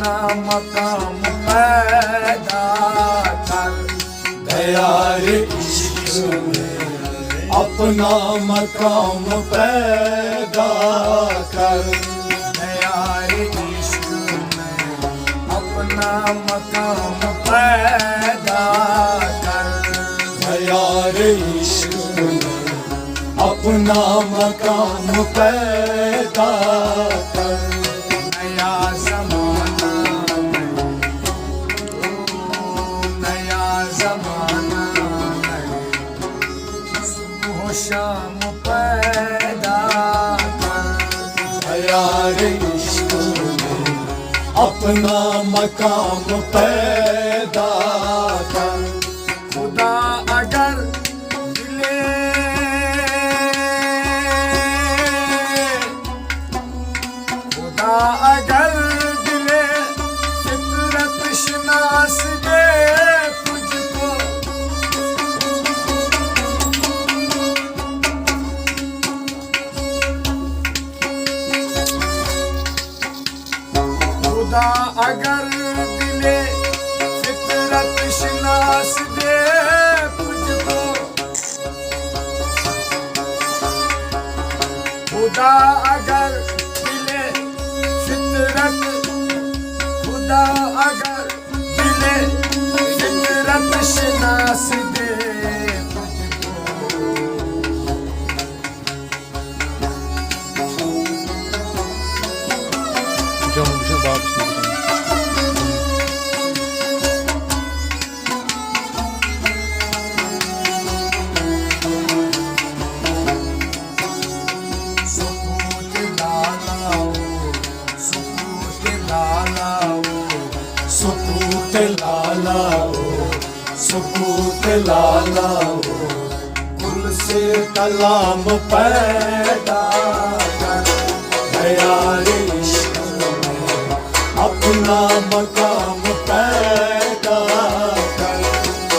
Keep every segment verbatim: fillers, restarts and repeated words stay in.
مقام پیدا کر۔ دیار عشق میں اپنا مقام پیدا کر۔ دیار عشق میں اپنا مقام پیدا کر۔ دیار عشق میں اپنا مقام پیدا کر۔ نیا زمانہ، نیا زمانہ، صبح و شام پیدا کر۔ دیار عشق میں اپنا مقام پیدا کر۔ خدا اگر دلے، خدا اگر دلے فطرت شناس دے تجھ کو، خدا اگر دلے فطرت شناس دے تجھ کو، خدا اگر دلے فطرت، خدا اگر دلے فطرت شناس دے تجھ کو۔ جموں، بہٕ چھُس واپس نِکلان۔ سکوت لالا او، سکوت لالا او، سکوت لالا او، سکوت لالا او، گل سے کلام پیدا کر۔ دیار عشق میں اپنا مقام پیدا کر۔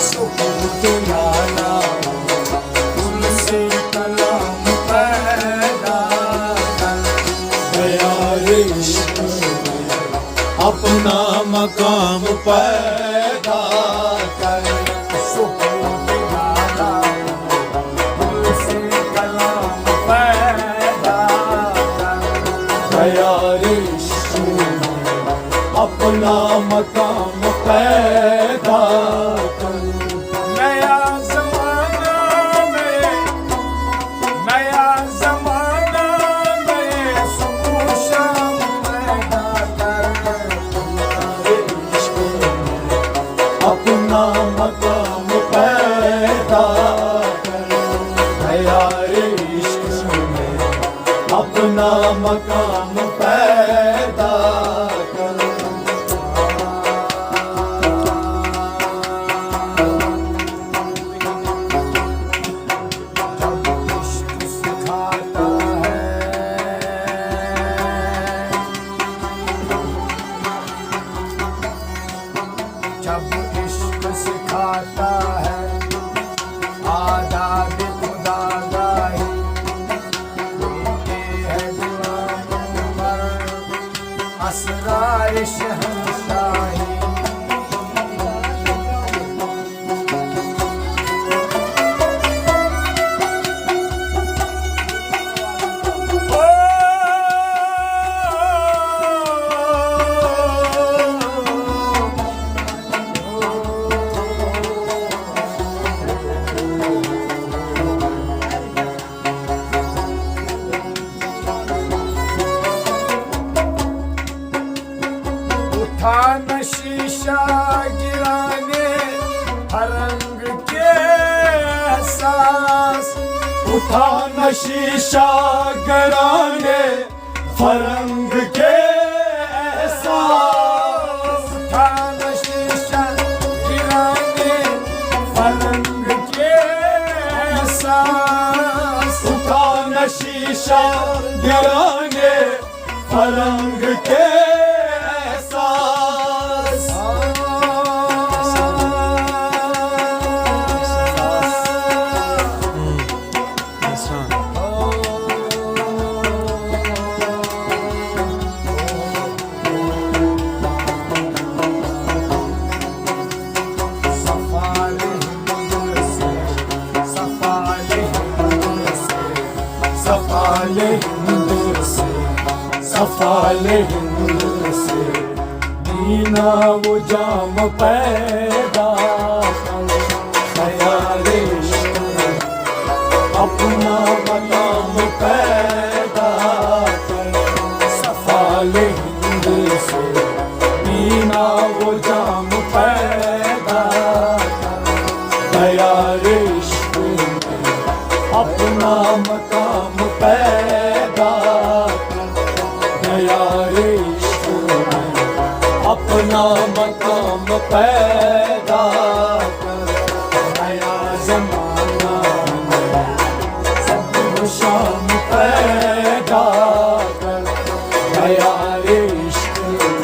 سکوت لالا او، گل سے کلام پیدا کر۔ دیار عشق میں اپنا مقام پیدا کر۔ سکوت لالا او، گل سے کلام پیدا کر۔ دیار عشق میں اپنا مقام پیدا کر۔ نیا زمانہ میں، نیا زمانہ میں صبح و شام پیدا کر۔ دیار عشق میں اپنا مقام پیدا کر۔ دیار عشق میں اپنا مقام پیدا کر۔ جب عشق سکھاتا ہے، جب عشق سکھاتا ہے آداب خدا گاہی، ملتے ہیں غلاموں پر اسرار شہنشاہی۔ اٹھا نہ شیشہ گرانے فرنگ کے احساس، اٹھا نہ شیشہ گرانے فرنگ کے احساس، اٹھا نہ شیشہ گرانے فرنگ کے احساس، اٹھا نہ شیشہ گرانے فرنگ کے احساس۔ ہند سے، صفا ہند سے، دینا وہ جام پیدا کر۔ خیال عشق میں اپنا مقام پیدا کر۔ صفا ہند سے، دینا وہ جام پیدا کر۔ خیال عشق میں اپنا مقام پیدا کر۔ خیال عشق میں اپنا مقام پیدا کر۔ نیا زمانہ میں سب کو شام پیدا کر۔ خیال عشق میں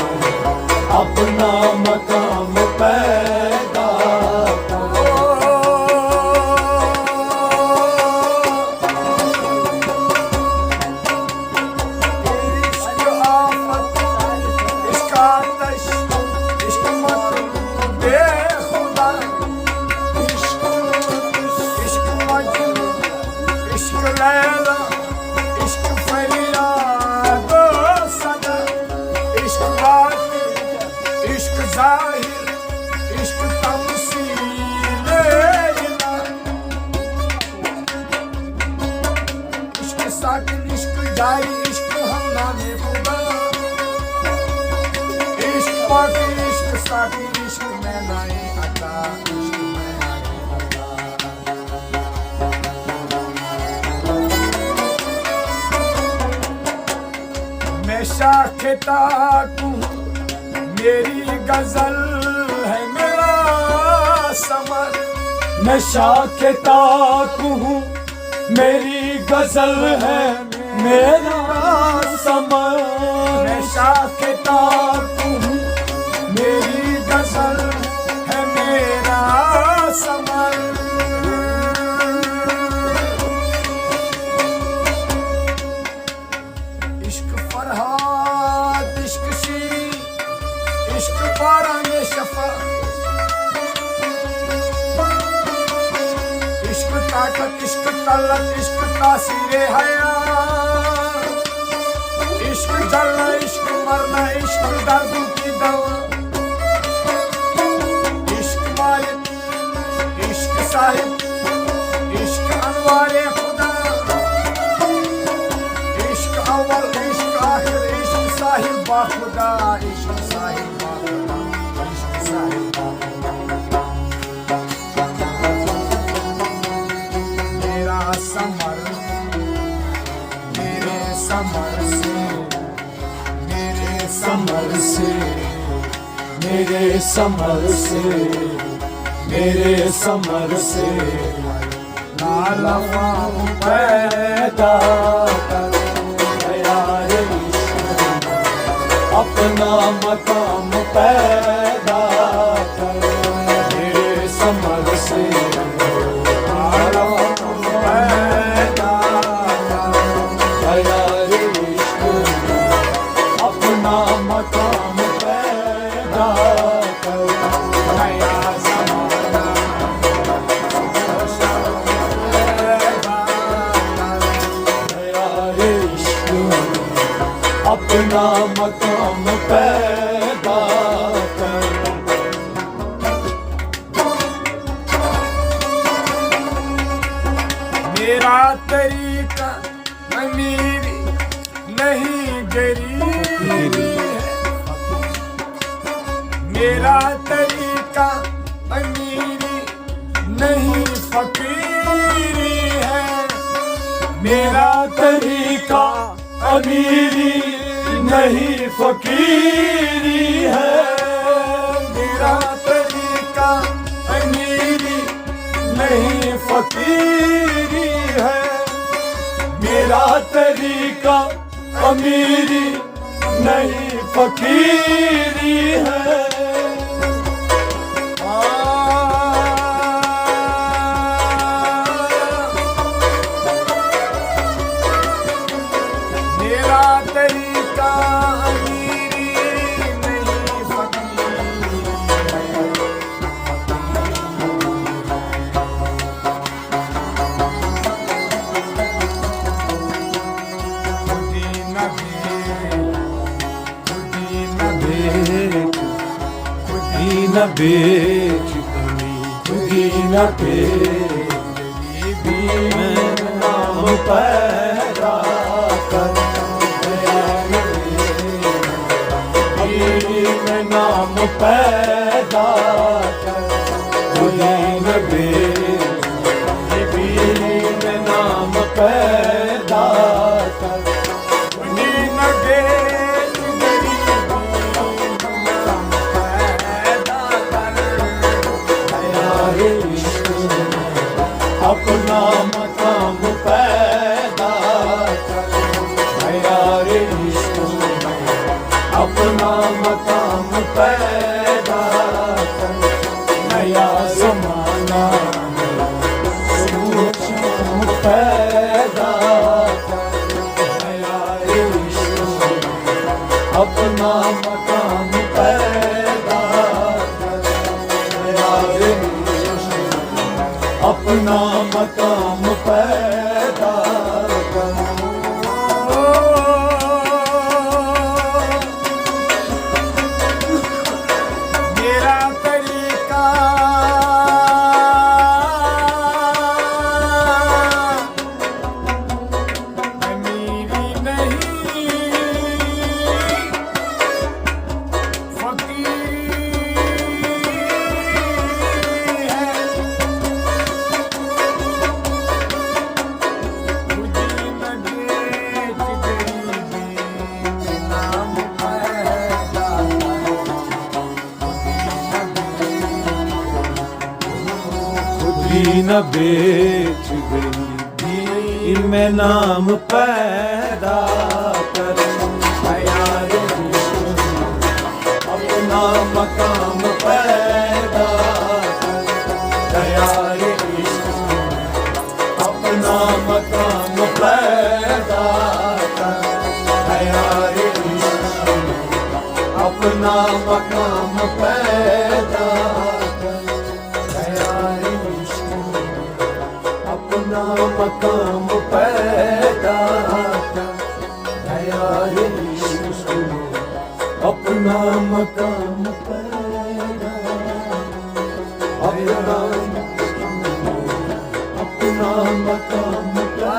اپنا مقام پیدا کر۔ عشق آفت، عشق آتش، عشق مخلوق خدا، عشق، عشق مجنون، عشق لیلا، عشق فریاد و صدا، عشق باطن، عشق ظاہر، عشق تمثیل الہ۔ عشق ساکن، عشق جاری، عشق ہم نام خدا۔ عشق پاک، عشق ساکن، عشق میں نائی عطا، عشق میں نائی عطا۔ میں شاخ تاک ہوں، میری غزل ہے میرا ثمر۔ میں شاخ تاک ہوں، میری غزل ہے میرا ثمر۔ میں شاخ تاک ہوں، میری غزل ہے میرا ثمر۔ عشق فرہاد، عشق شیریں، عشق باران شفا، عشق طاقت، عشق طلت، عشق تاثیر حیات، عشق جلنا، عشق مرنا، عشق دردوں کی دوا، عشق مالک، عشق صاحب، عشق انوار خدا، عشق اول، عشق آخر، عشق صاحب با خدا، عشق صاحب با خدا، عشق صاحب با خدا۔ میرا ثمر، میرے ثمر سے، میرے ثمر سے، میرے ثمر سے، میرے ثمر سے لالا فام پیدا کر۔ اے یار عشق، اپنا مقام پیدا کر۔ میرے ثمر سے لالا فام پیدا کر۔ اے یار عشق، اپنا مقام پیدا کر۔ نیا زمانہ پیدا کر۔ نیا عشق، اپنا مقام پیدا کر۔ میرا طریقہ امیری نہیں، غریبی ہے۔ میرا طریقہ امیری نہیں، فقیری ہے۔ میرا طریقہ امیری نہیں، فقیری ہے۔ میرا طریقہ امیری نہیں، فقیری ہے۔ میرا طریقہ امیری نہیں، فقیری ہے۔ میرا طریقہ امیری نہیں، فقیری ہے۔ نہ بیچ غمی، خودی نہ بیچ غمی، نام پیدا کر۔ نام پیدا کر، خودی نہ بیچ غمی، نام پیدا کر۔ اپنا مقام پیدا کر، میارِ عشق میں اپنا مقام پیدا کر، نیا زمانہ سوچ پیدا کر، میارِ عشق میں اپنا مقام پیدا کر، میارِ عشق میں اپنا مقام پیدا کر۔ میرا طریقہ امیری نہیں، فقیری ہے۔ خودی نہ بیچ غریبی، نام پیدا کر۔ خودی نہ بیچ غریبی میں نام پیدا کر، میارِ عشق میں اپنا مقام پیدا کر، میارِ عشق میں اپنا مقام پیدا کر، میارِ عشق میں اپنا مقام پیدا کر، میارِ عشق میں اپنا مقام پیدا کر، میارِ عشق میں اپنا مقام پیدا کر، اپنا، اپنا مقام پیدا